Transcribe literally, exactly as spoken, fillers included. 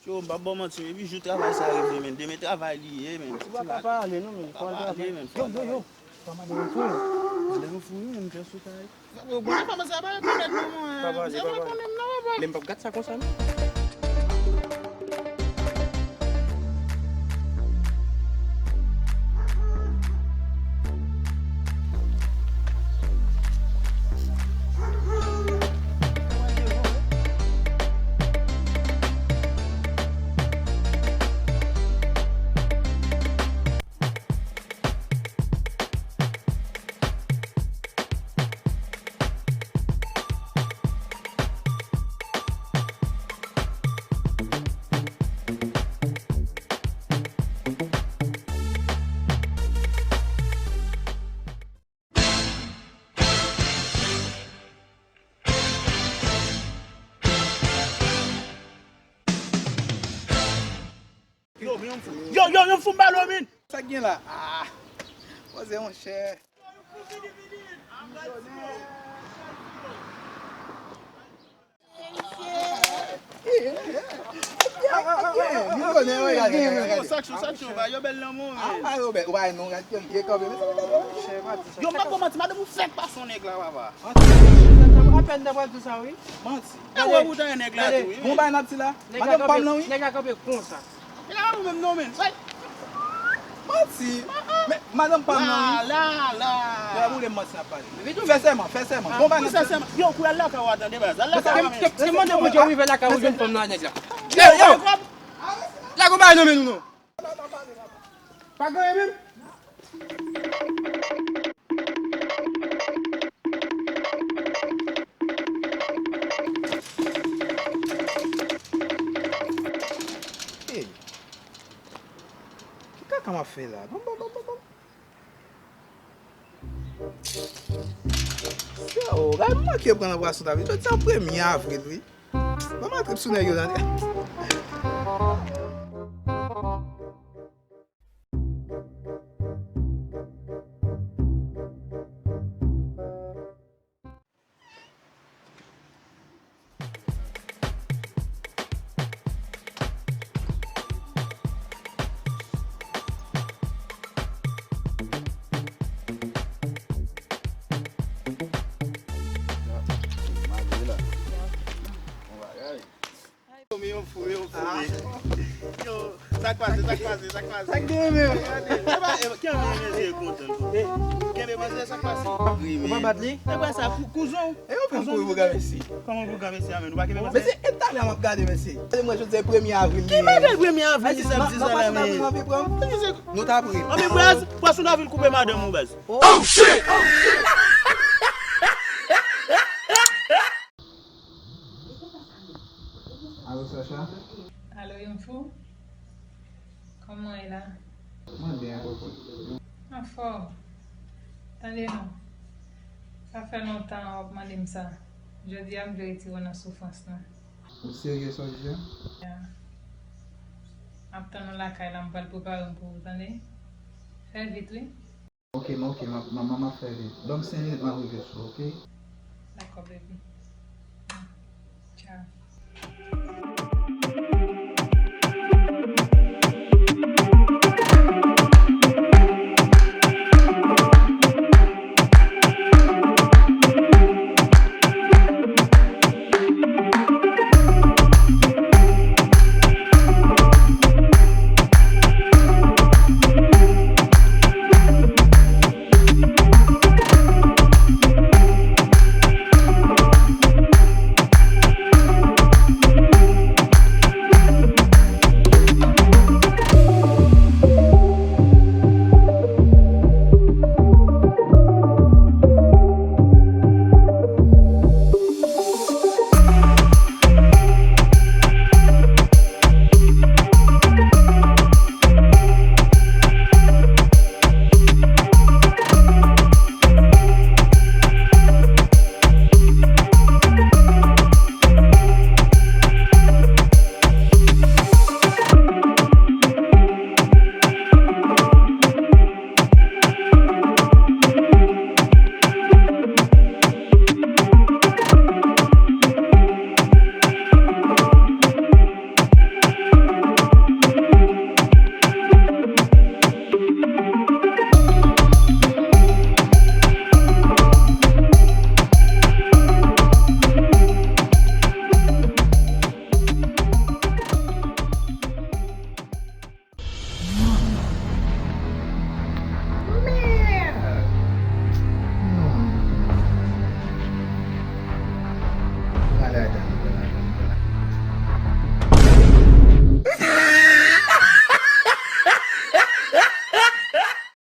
Yo, m p ap ba w manti, men epi jou travay sa rive, men demen travay li ye, men. Ou pa ka pale, non, men. Pa pale, men. Yo, yo, yo. Pa madanm fou. Madanm fou, wi, men m fè sou kay. Bon, nan kòmanse a pa rekonèt non, mwen. Pa pale, pa pale. Mwen konnen m nan, papa. Men m p ap gad sa konsa, non. Yo, yo, yo, fou m balo, min. Sa k gen la? Ah, poze, monchè. Sa k cho, sa k cho, ba yo bèl lanmou, men. Ah, ba yo bèl. Ou pa wè non, gad jan l byen kanpe. Yo, m pa ko manti, madanm ou fèk pase yon nèg la, papa. Apèn ta pral di sa, wi. Manti. Gade, gade, gon bagay n ap di la. Madanm pa m nan, wi. Nèg la kanpe konsa. E la ou menm non, men. Manti. Men, madanm pa m nan, wi. La, la, la. Yo, boule manti n ap pale. Fè sèman, fè sèman. Bon, ba, fè sèman. Yo, kou al lakay ou a tande, baz. Al lakay ou a, men. Se mande Bondye ou rive lakay ou jwenn fanm nan a nèg la. Yo, yo. Lage yon bagay nan men nou, non. Pa gen anyen menm. Hey, ki kaka m ap fè la? Bon, bon, bon, bon, bon. Yo, gade manke pran nan pwason ta vin. Jodi a premye avril, wi. Ban m al trip sou nèg yo tande. Yo, men yon fou, men yon fou, men. Yo, sa k pase, sa k pase, sa k pase? Sa k genyen menm? Gade, e pa, e, ki anvi mesye kontan, kontan. Kenbe manzè, sa k pase? Ou pa bat li? E pa sa, kou-, kouzon. E yo fè kouri pou gade mesye. Kòman pou gade mesye a, men? Ou pa kenbe manzè? Mesye, e talè m ap gade mesye. Gade mwen, jodi a premye avril. Ki bagay premye avril li sa ap di sa la, men? Nou ta pri. Anben, baz, pwason ta vin koupe madanm ou, baz. Oh, shit! Alo, Sacha? Alo, Young Fou? Kòman w ye la? Mwen byen, koko. Anfòm. Tande non. Sa fè lontan w ap mande m sa. Jodi a, m vle retire w nan soufrans lan. Ou serye sa w di a? Ya. M ap tann ou lakay la, m pral prepare m pou ou, tande? Fè vit, wi. Ok, m, ok, m ap, m ap, m ap fè vit. Ban m senk minit, m ap rive sou ou, ok? Dakò, baby. Ciao. ladan.